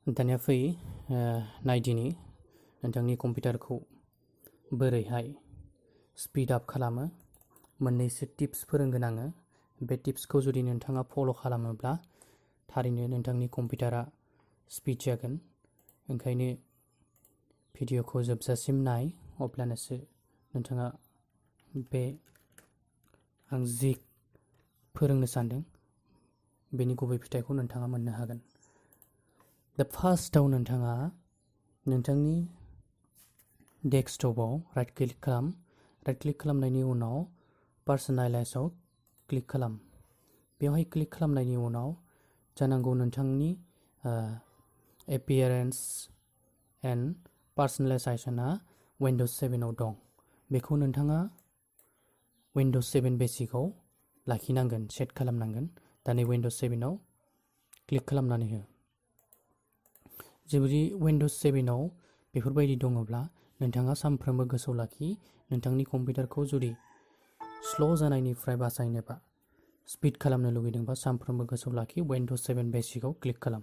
दानिया फै नायदिनि नोंथांनि कम्पिउटारखौ बोरैहाय स्पीड आप खालामो। मोननैसो टिप्स फोरोंगोन आङो। बे टिप्सखौ जुदि नोंथाङा फल' खालामोब्ला थारैनो नोंथांनि कम्पिउटारा स्पीड जागोन। ओंखायनो भिडिअखौ जोबजासिम नाय, अब्लानोसो नोंथाङा बे आं जि फोरोंनो सानदों बेनि गुबै फिथाइखौ नोंथाङा मोननो हागोन। दा फार्स्टआव नोंथाङा नोंथांनि डेस्कटपआव राइट क्लिक खालाम। राइट क्लिक खालामनायनि उनाव पार्सनेलाइजआव क्लिक खालाम। बेवहाय क्लिक खालामनायनि उनाव जानांगौ नोंथांनि एपियारेन्स एन्ड पार्सनेलाइजेसना उइन्ड'ज 7 आव दं। बेखौ नोंथाङा उइन्ड'ज 7 बेसिकआव लाखिनांगोन, सेट खालामनांगोन। दा नै उइन्ड'ज 7 आव क्लिक खालामनानै हो। जुदि उइन्ड'ज 7 आव बेफोरबायदि दङब्ला नोंथाङा सानफ्रोमबो गोसोआव लाखि, नोंथांनि कम्पिउटारखौ जुदि स्ल' जानायनिफ्राय बासायनोबा, स्पीड खालामनो लुगैदोंबा सानफ्रोमबो गोसोआव लाखि उइन्ड'ज 7 बेसिकआव क्लिक खालाम।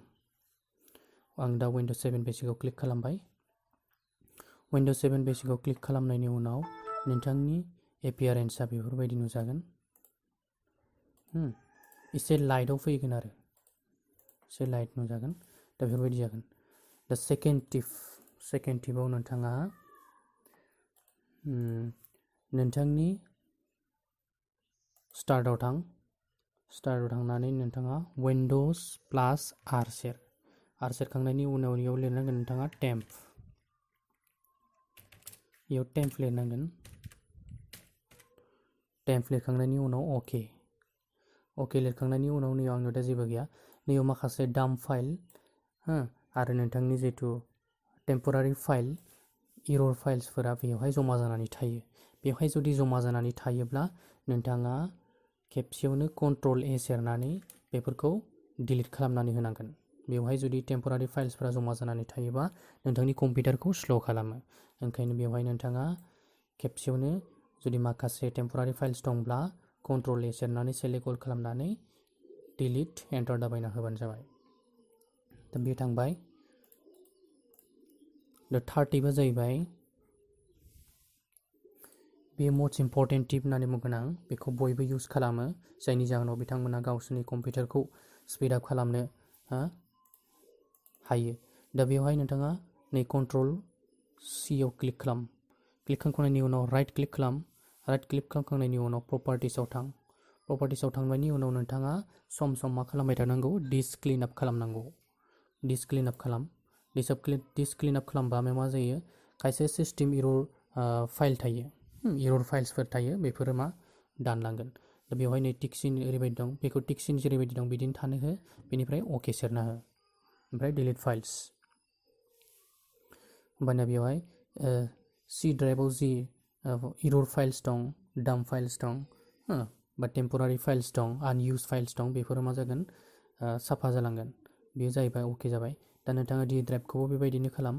आं दा उइन्ड'ज 7 बेसिकआव क्लिक खालामबाय। उइन्ड'ज 7 बेसिकआव क्लिक खालामनायनि उनाव नोंथांनि एपियारेन्सआ बेफोरबायदि नुजागोन। एसे लाइटआव फैगोन आरो एसे लाइट नुजागोन। दा बेफोरबायदि जागोन। दा सेकेन्ड टिपआव नोंथाङा नोंथांनि स्टार्टआव थां। स्टार्टआव थांनानै नोंथाङा उइन्ड'ज प्लास आर सेरखांनायनि उनाव बेयाव लिरनांगोन नोंथाङा टेम्प। बेयाव टेम्प लिरनांगोन। टेम्प लिरखांनायनि उनाव अके लिरखांनायनि उनाव नैयाव आंनाव दा जेबो गैया। नैयाव माखासे डाम्प फाइल आरो नोंथांनि जिथु टेम्परारि फाइल, इरर फाइल्सफोरा बेवहाय जमा जानानै थायो। बेवहाय जुदि जमा जानानै थायोब्ला नोंथाङा खेबसेयावनो कन्ट्रल ए सेरनानै बेफोरखौ डिलिट खालामनानै होनांगोन। बेवहाय जुदि टेम्परारि फाइल्सफोरा जमा जानानै थायोबा नोंथांनि कम्पिउटारखौ स्ल' खालामो। ओंखायनो बेवहाय नोंथाङा खेबसेयावनो जुदि माखासे टेम्परारि फाइल्स दंब्ला कन्ट्रल ए सेरनानै सेलेक्ट अल खालामनानै डिलिट एन्टार दाबायना होबानो जाबाय। दा बे थांबाय। दा थार्ड टिपआ जाहैबाय, बे मस्ट इम्परटेन्ट टिप होननानै बुंगोन आं। बेखौ बयबो इउज खालामो, जायनि जाहोनाव बिथांमोना गावसोरनि कम्पिउटारखौ स्पीड आप खालामनो हायो। दा बेवहाय नोंथाङा नै कन्ट्रल सिआव क्लिक खालाम। क्लिक खालामखांनायनि उनाव राइट क्लिक खालाम। राइट क्लिक खालामखांनायनि उनाव प्रपार्टिसाव थां। प्रपार्टिसाव थांनायनि उनाव नोंथाङा सम सम मा खालामबाय थानांगौ, डिस्क क्लिन आप खालामनांगौ। डिस्क क्लिन आप खालाम। डिस्क क्लिन आप खालामबा मा जायो, खायसे सिस्टेम इरर फाइल थायो, इरर फाइल्सफोर थायो, बेफोरो दानलांगोन। दा बेवहाय नै टिकसिन ओरैबायदि दं, बेखौ टिकसिन जेरैबायदि दं बिदिनो थानो हो। बेनिफ्राय अके सेरना हो। ओमफ्राय डिलिट फाइल्स। होमबाना बेवहाय सि ड्राइभआव जि इरर फाइल्स दं, डाम्प फाइल्स दं, बा टेम्परारि फाइल्स दं, आनइउज फाइल्स दं, बेफोरो मा जागोन, साफा जालांगोन। बेयो जाहैबाय अके जाबाय। दा नोंथाङा डि ड्राइभखौबो बेबायदिनो खालाम।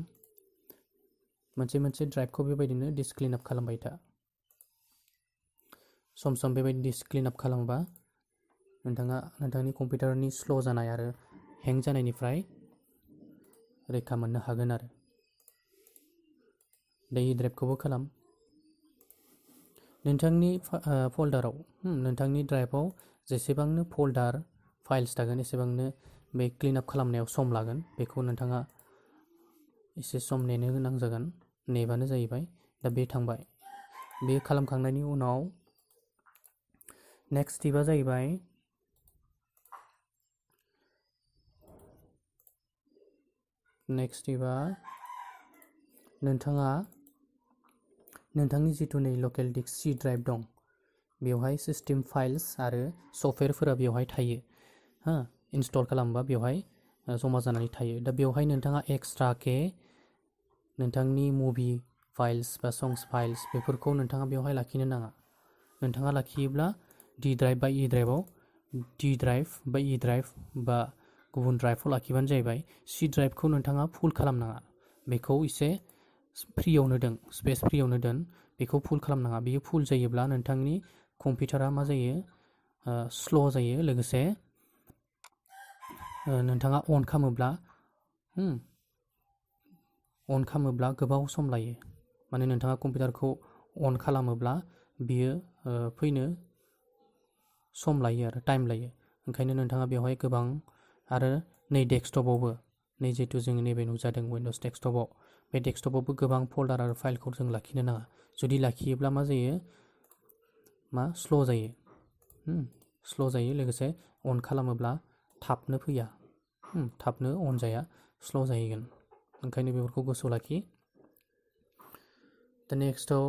मोनसे ड्राइभखौ बेबायदिनो डिस्क क्लिन आप खालामबाय था। सम सम बेबायदि डिस्क क्लिन आप खालामोबा नोंथाङा नोंथांनि कम्पिउटारनि स्ल' जानाय आरो हें जानायनिफ्राय रैखा मोननो हागोन आरो। दा इ ड्राइभखौबो खालाम। नोंथांनि फल्डाराव, नोंथांनि ड्राइभआव जेसेबांनो फल्डार फाइल्स थागोन एसेबांनो बे क्लिन आप खालामनायाव सम लागोन। बेखौ नोंथाङा एसे सम नेनो गोनां जागोन, नेबानो जाहैबाय। दा बे थांबाय। बे खालामखांनायनि उनाव नेक्स्ट टिपआ जाहैबाय, नोंथाङा नोंथांनि जिथु नै लकेल डिस्क सि ड्राइभ दं, बेवहाय सिस्टेम फाइल्स आरो सफ्टवेरफोरा बेवहाय थायो। इनस्टल खालामोबा बेवहाय जमा जानानै थायो। दा बेवहाय नोंथाङा एक्सट्राके नोंथांनि मुभि फाइल्स बा संस फाइल्स बेफोरखौ नोंथाङा बेवहाय लाखिनो नाङा। नोंथाङा लाखियोब्ला डि ड्राइभ बा इ ड्राइभआव, डि ड्राइभ बा इ ड्राइभ बा गुबुन ड्राइभआव लाखिबानो जाहैबाय। सि ड्राइभखौ नोंथाङा फुल खालामनाङा। बेखौ एसे फ्रियावनो दोन, स्पेस फ्रियावनो दोन। बेखौ फुल खालामनाङा। बेयो फुल जायोब्ला नोंथांनि कम्पिउटारा मा जायो, स्ल' जायो। लोगोसे नोंथाङा अन खालामोब्ला अन खालामोब्ला गोबाव सम लायो माने नोंथाङा कम्पिउटारखौ अन खालामोब्ला बियो फैनो सम लायो आरो टाइम लायो ओंखायनो नोंथाङा बेवहाय गोबां आरो नै डेस्कटपआवबो नै जिहेतु जोङो नैबे नुजादों विन्ड'ज डेस्कटपआव बे डेस्कटपआवबो गोबां फोल्डार आरो फाइलखौ जों लाखिनो नाङा जुदि लाखियोब्ला मा जायो स्ल' जायो लोगोसे अन खालामोब्ला थाबनो फैया थाबनो अन जाया स्ल' जाहैगोन ओंखायनो बेफोरखौ गोसोआव लाखि दा नेक्स्टआव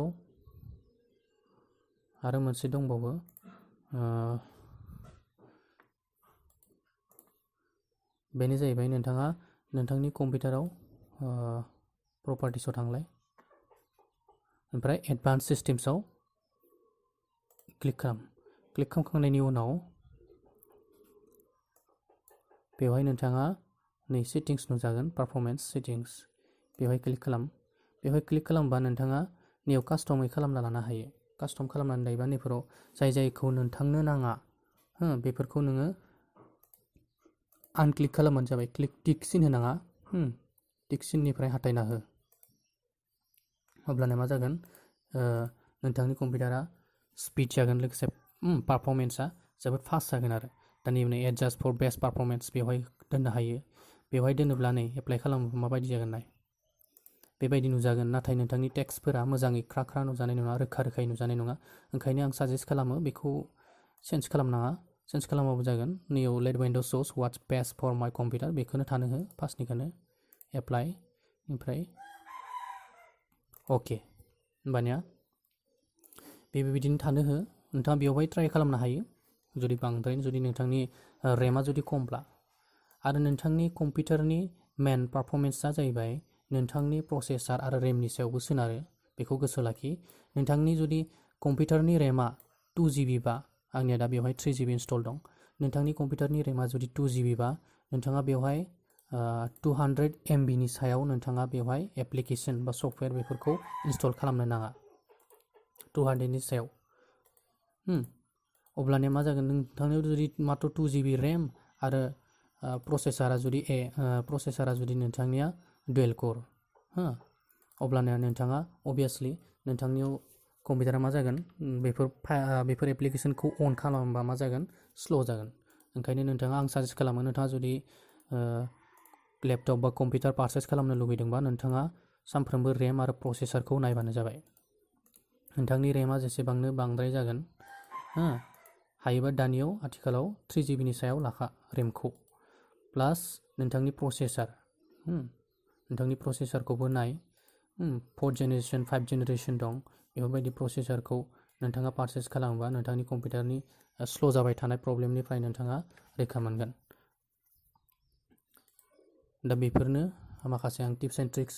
आरो मोनसे दंबावो बेनो जाहैबाय नोंथाङा नोंथांनि कम्पिउटाराव प्रपार्टिसाव थांलाय ओमफ्राय एडभान्स सिस्टेम्सआव क्लिक खालामखांनायनि उनाव बेवहाय नोंथाङा नै सेटिंस नुजागोन पारफरमेन्स सेटिंस बेवहाय क्लिक खालामबा नोंथाङा नैयाव कास्टमै खालामना लानो हायो कास्टम खालामनानै लायोबा नैफोराव जायखौ नोंथांनो नाङा बेफोरखौ नोङो आनक्लिक खालामबानो जाबाय टिक सिन होनाङा टिक सिननिफ्राय हटायना हो अब्लानो मा जागोन नोंथांनि कम्पिउटारा स्पिड जागोन लोगोसे पारफरमेन्सआ जोबोद फास्ट जागोन आरो दा नैबे एडजास्ट फर बेस्ट पारफरमेन्स बेवहाय दोननो हायो बेवहाय दोनोब्ला नै एप्लाइ खालामोब्ला माबायदि जागोन नाय बेबायदि नुजागोन नाथाय नोंथांनि टेक्सटफोरा मोजाङै ख्रा नुजानाय नङा रोखायै नुजानाय नङा ओंखायनो आं साजेस्ट खालामो बेखौ चेन्ज खालामनाङा चेन्ज खालामाबो जागोन नैयाव late विन्ड'ज shows what's best for माय कम्पिउटार बेखौनो थानो हो फार्स्टनिखौनो एप्लाइ ओमफ्राय अके होमबानिया बेबायदिनो थानो हो नोंथाङा बेवहाय ट्राइ खालामनो हायो जुदि नोंथांनि रेमआ जुदि खमब्ला आरो नोंथांनि कम्पिउटारनि मेन पारफरमेन्सआ जाहैबाय नोंथांनि प्रसेसर आरो रेमनि सायावबो सोनारो बेखौ गोसोआव लाखि नोंथांनि जुदि कम्पिउटारनि रेमआ 2GB बा आंनिया दा बेवहाय 3GB इनस्टल दं नोंथांनि कम्पिउटारनि रेमआ जुदि 2GB बा नोंथाङा बेवहाय 200 MB नि सायाव नोंथाङा बेवहाय एप्लिकेसन बा सफ्टवेयर बेफोरखौ इनस्टल खालामनो नाङा 200 नि सायाव अब्लानिया मा जागोन नोंथांनियाव जुदि मात्र 2GB रेम आरो प्रसेसरा जुदि नोंथांनिया डुएल कोर अब्लानिया नोंथाङा अभियासलि नोंथांनियाव कम्पिउटारा मा जागोन बेफोर एप्लिकेसनखौ अन खालामोबा मा जागोन स्ल' जागोन ओंखायनो नोंथाङा आं साजेस्ट खालामो नोंथाङा जुदि लैपटप बा कम्पिउटार पारचेस खालामनो लुबैदोंबा नोंथाङा सानफ्रोमबो रेम आरो प्रसेसरखौ नायबानो जाबाय नोंथांनि रेमआ जेसेबांनो बांद्राय जागोन हायोबा दानियाव आथिखालाव 3GB नि सायाव लाखा रेमखौ प्लास नोंथांनि प्रसेसरखौबो नाय 4th जेनेरेशन 5th जेनेरेशन दं बेफोरबायदि प्रसेसरखौ नोंथाङा पारचेस खालामोबा नोंथांनि कम्पिउटारनि स्ल' जाबाय थानाय प्रब्लेमनिफ्राय नोंथाङा रैखा मोनगोन दा बेफोरनो माखासे आं टिप्स एन्ड ट्रिक्स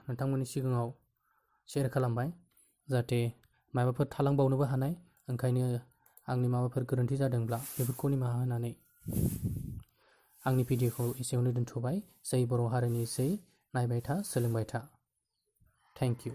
नोंथांमोननि सिगाङाव शेयार खालामबाय जाहाथे माबाफोर थालांबावनोबो हानाय ओंखायनो आंनि माबाफोर गोरोन्थि जादोंब्ला बेफोरखौ निमाहा होनानै आंनि भिडिअखौ एसेयावनो दोनथ'बाय जै बर' हारिनि जै नायबाय था सोलोंबाय था थेंक इउ